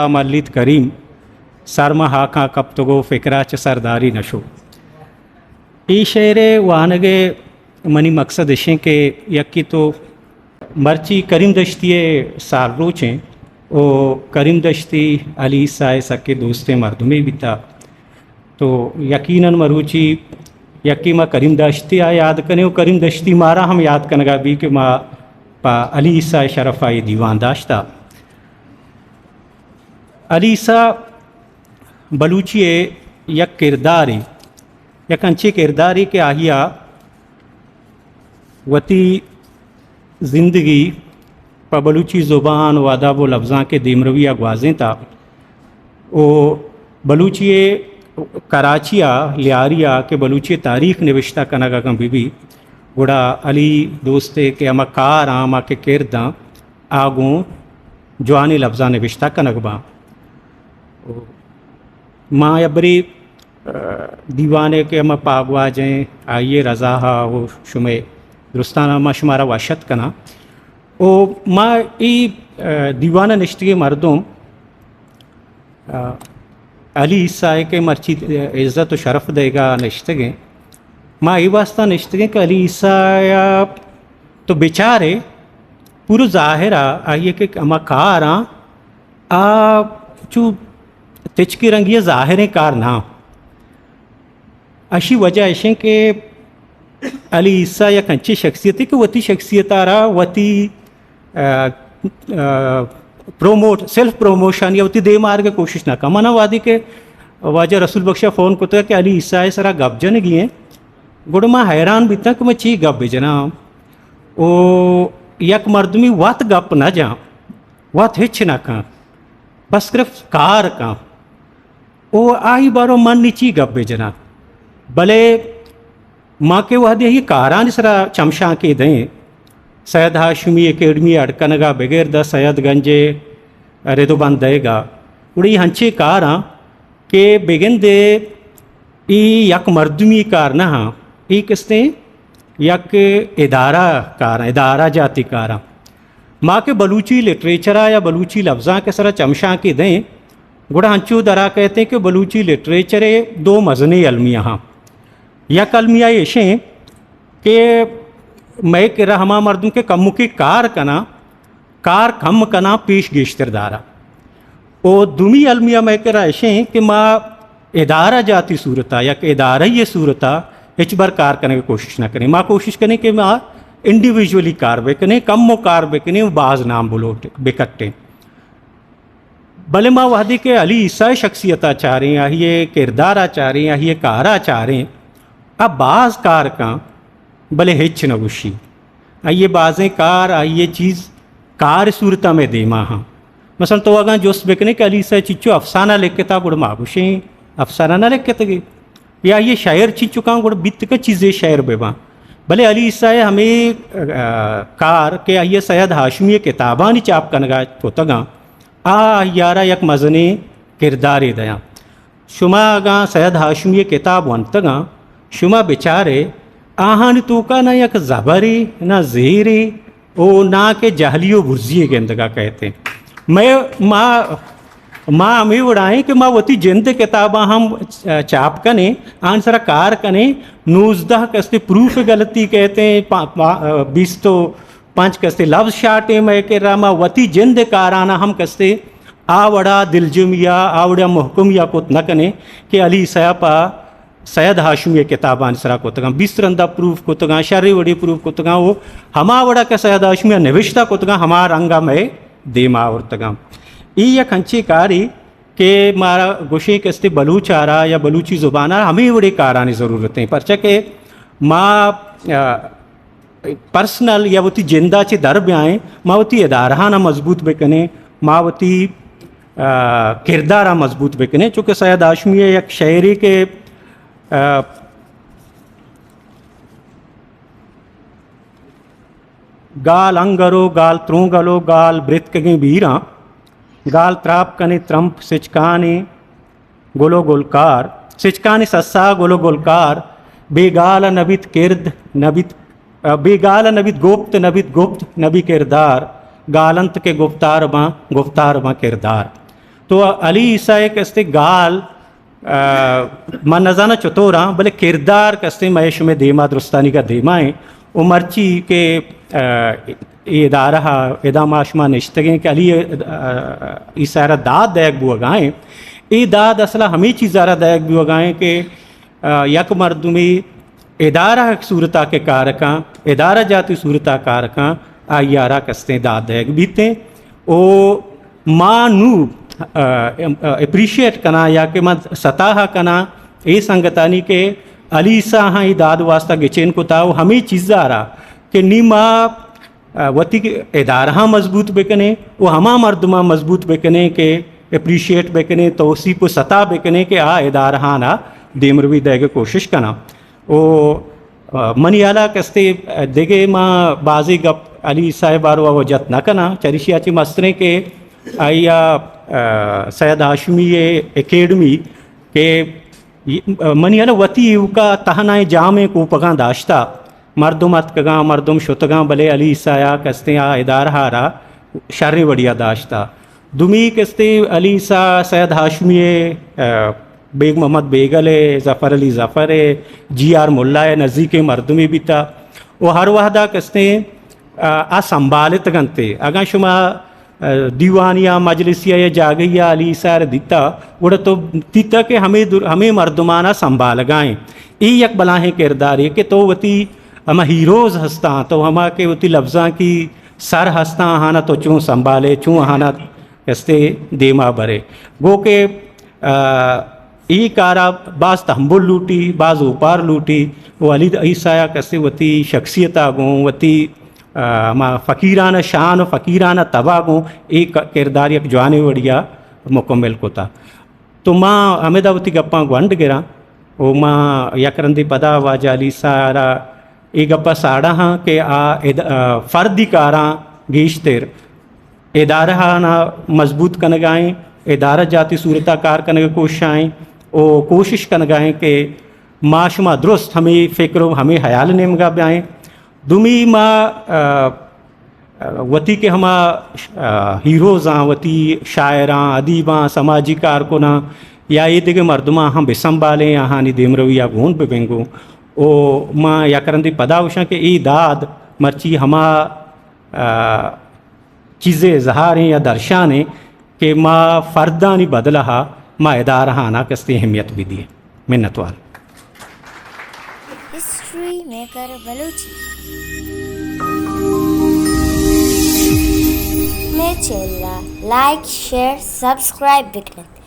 ملیت کریم، سر ماں ہاکاں کپتگ و فکرا چہ سرداری نشو۔ اے شعر ءِ وانگ ءِ منی مقصد اش انت کہ یکے تو مرچی کریم دشتی ءِ سال روچ انت و کریم دشتی علی عیسیٰ ءِ سکیں دوستیں مردمے بیتا۔ تو یقیناً مروچی یکے ما کریم دشتی ءَ یاد کنیں و کریم دشتی مارا ہم یاد کنگا بی کہ ما پہ علی عیسیٰ ءِ شرف ءَ اے دیوان داشتا۔ علی عیسیٰ بلوچی ءِ یک کردارے، یک انچیں کردارے کہ آہیا وتی زندگی پہ بلوچی زبان و ادب و لبزانک ءِ دیمروی ءَ گوازینتا و بلوچی ءِ کراچی ءَ، لیاری ءَ کہ بلوچی ءِ تاریخ نبشتہ کنگ اگاں بہ بی، گڑا علی دوست ءِ کہ ہما کار آں، ہما کہ کرد آں، آ گوں جوانیں لبزاں نبشتہ کنگ باں۔ ما یک برے، آ، دیوانے کہ ہما پاگواجیں آئی ءِ رضا ہا و شمئے درستانا ما شمارا وش اتک کناں۔ و ما ای، آ، دیوان ءَ نشتگیں مردم، آ، علی عیسیٰ ءَ کہ مرچی عزت و شرف دئیگا نشتگیں، ما اے واسطہ نشتگیں کہ علی عیسیٰ ءَ تو بچارے، پورو ظاہر ءَ آئی ءِ کہ ہما کار آں، آ چو تچکی رنگی ءَ ظاہریں کار نہ۔ اشی وجہ اش انت کہ علی عیسیٰ یک انچیں شخصیتے کہ وتی شخصیت ءَ را وتی، آ، آ، پروموٹ، سیلف پروموشن یا وتی دیما آرگ ءِ کوشش نہ کن۔ منا وہدے کہ واجہ رسول بخش ءَ فون کتگ کہ علی عیسیٰ ءِ سرا گپ جنگی انت، گڑا ما حیران بیتاں کہ ما چی گپ بجناں۔ او یک مردمی وت گپ نہ جاں، وت ہچ نہ کن، بس صرف کار کن۔ او آئی بارو من نی چی گپ بجناں۔ بلے ما کہ وہدے آئی کارانی سرا چمشانکے دئیں، سید ہاشمی اکیڈمی اڈ کنگا بگر داں سید گنج ءِ رد و بند دئیگا، گڑا اے ہنچیں کاراں کہ بگندے اے یک مردمی کار نہ آں، اے کستیں یک ادارہ کاراں، ادارہ جاتی کاراں۔ ما کہ بلوچی لٹریچر ءَ یا بلوچی لبزانک ءِ سرا چمشانکے دئیں، گڑا ہنچو درا کئیت کہ بلوچی لٹریچر ءِ دو مزنیں المیہ آں۔ یک المیہ ایش انت کہ مئے کرا ہما مردم کہ کمکے کار کناں، کار کم کناں، پیش گیشتر داراں۔ و دومی المیہ مئے کرا ایش انت کہ ما ادارہ جاتی صورتا، یک ادارہ ءِ صورتا ہچبر کار کنگ ءِ کوشش نہ کنیں۔ ما کوشش کنیں کہ ما انڈیویجولی کار بکنیں، کم و کار بکنیں و باز نام بلوٹ بکٹیں۔ بلے ما وہدے کہ علی عیسیٰ ءِ شخصیت ءَ چاریں، آئی ءِ کردار ءَ چاریں، آئی ءِ کار ءَ چاریں، آ باز کار کن، بلے ہچ نہ گوشی۔ آئی ءِ بازیں کار، آئی ءِ چیز کار ءِ صورت ءَ مئے دیما ہاں۔ مثلاً تو اگاں جست بکنے کہ علی عیسیٰ چچو افسانہ لکھتا، گڑا ما گوشیں افسانہ نہ لکھتگے۔ یا آئی ءِ شعر چنچکاں گڑا بیت کہ چیزے شعر بہ باں۔ بلے علی عیسیٰ ءِ ہمے، آ، کار کہ آئی ءَ سید ہاشمی ءِ کتابانی چاپ کنگا کتگاں، آ آئی ءَ را یک مزنیں کردارے دیاں۔ شما اگاں سید ہاشمی ءِ کتاب ونتگاں، شما بچارے، آہانی توکا نہ یک زبرے، نہ زیرے، او نا کہ جہلی و برزی گندگا کئیت۔ مئے، ما، ما ہمے وڑائیں کہ ما وتی جند کتاباں ہم چاپ کنیں، آن سرا کار کنیں، نوزدہ کستے پروف غلطی کئیت، پا-، پا-، بیست و پنچ کستے لفظ شاٹیں مئے کرا، ما وتی جند کاراناں ہم کستے آ وڑا دلجمیا، آ وڑا محکمیا کت نہ کنیں کہ علی صاحب ءَ سید ہاشمی ءِ کتابانی سرا کتگاں، بیست رندا پروف کتگاں، شریں وڑے پروف کتگاں، و ہما وڑا کہ سید ہاشمی ءَ نبشتہ کتگاں، ہما رنگا مئے دیما آورتگاں۔ اے یک انچیں کارے کہ مارا گوشیں کہ استے بلوچ ءَ را یا بلوچی زبان ءَ را ہمے وڑے کارانی ضرورت ایں، پرچا کہ ما، آ، پرسنل یا وتی جندا چہ در بیائیں، ما وتی ادارہانا مضبوط بکنیں، ما وتی، آ، کردارا مضبوط بکنیں۔ چونکہ سید ہاشمی ءِ یک شعرے کہ، آ، گال انگرو، گال ترونگلو، گال برتکگیں بیراں، گال تراپ کنے ترمپ سچکانے، گل و گلکار، سچکانی سسا گل و گلکار، بے گال نبیت کرد، نبیت، بے گال نبیت گپت، نبیت گپت، نبی کردار، گالنت کہ گفتار باں، گفتار باں کردار۔ تو علی عیسیٰ ءِ کستے گال، آ، من نزاناں چطور آں، بلے کردار کستے مئے شمئے دیما درستانی کا دیما ایں۔ و مرچی کہ، آ، اے ادارہ ءَ ادا ما شما نشتگیں کہ علی، آ، عیسیٰ ءَ را داد دئیگ بوگا ایں۔ اے داد اصلا ہمے چیزا را دئیگ بوگا ایں کہ، آ، یک مردمے ادارہ صورتا کہ کار کن، ادارہ جاتی صورتا کار کن، آئی ءَ را کستیں داد دئیگ بیتیں۔ او ما نوں، آ، ایم-، آ، اپریشیٹ کناں یا کہ من ستاہ کناں اے سنگتانی کہ علی عیسیٰ ہاں اے داد واسطہ گچین کتا و ہمے چیزا را کہ نی ما، آ، وتی ادارہاں مضبوط بکنیں و ہما مردماں مضبوط بکنیں کہ اپریشیٹ بکنیں، توسیپ و ستا بکنیں کہ آ ادارہانا دیمروی دئیگ کوشش کناں۔ و، آ، منی ہیالا کستے، آ، دگہ ما بازی گپ علی عیسیٰ ءِ باروا و جت نہ کناں، چریشی ءَ چہ مستریں کہ آئی ءَ، آ، سید ہاشمی ءِ اکیڈمی کہ منی ہیالا وتی ایوکا تہنائیں جامیں کوپگاں داشتا، مردم اتکگاں، مردم شتگاں، بلے علی عیسیٰ ءَ کستیں آ ادارہ ءَ را شریں وڑیا داشتا۔ دومی کستے علی عیسیٰ سید ہاشمی ءِ، آ، بیگ محمد بیگل ءِ، ظفر علی ظفر ءِ، جی آر ملا ءِ نزیکیں مردمے بیتا و ہر وہدا کستیں، آ، آ سنبھالتگ انت۔ اگاں شما، آ، دیوانیا، مجلسیا یا جاگہیا علی عیسیٰ ءَ را دیتا، گڑا تو دیتا کہ ہمے در-، ہمے مردمانا سنبھالگا ایں۔ اے یک بلاہیں کردارے کہ تو وتی ہما ہیروز ہستاں، تو ہما کہ وتی لبزانکی سر ہستاں، آہانا تو چون سنبھالے، چون آہانا کستے دیما برے۔ گو کہ، آ، اے کارا باز تحمل لوٹی، باز اوپار لوٹی۔ و علی عیسیٰ ءَ کستے وتی شخصیتا گوں، وتی، آ، ہما فقیرانہ شان و فقیرانہ تبا گوں اے ک-، کردار یک جوانیں وڑیا مکمل کتا۔ تو ما ہمدا وتی گپاں گونڈ گراں و ما یک رندے پدا واجہ علی عیسیٰ ءَ را اے گپ ءَ ساڑا ہاں کہ آ اد-، آ، فردی کاراں گیشتر ادارہ آنا مضبوط کنگا ایں، ادارہ جاتی صورتا کار کنگ ءِ کوششا ایں و کوشش کنگا ایں کہ ما شما درست ہمے فکر و ہمے حیال نیمگا بیائیں۔ دومی ما، آ، آ، وتی کہ ہما، آ، ہیروزاں، وتی شاعراں، ادیباں، سماجی کارکناں یا اے دگہ مردماں ہم بہ سنبھالیں، آہانی دیمروی ءَ گون بہ بنگوں۔ او ما یک رندے پدا گوشاں کہ اے داد مرچی ہما، آ، چیزے اظہاریں یا درشانیں کہ ما فردانی بدلہ ءَ ما ادارہانا کستے اہمیت بدییں۔ منتوار۔ History maker Balochi. مئے چینل ءَ لائک، شیئر، سبسکرائب بکنت۔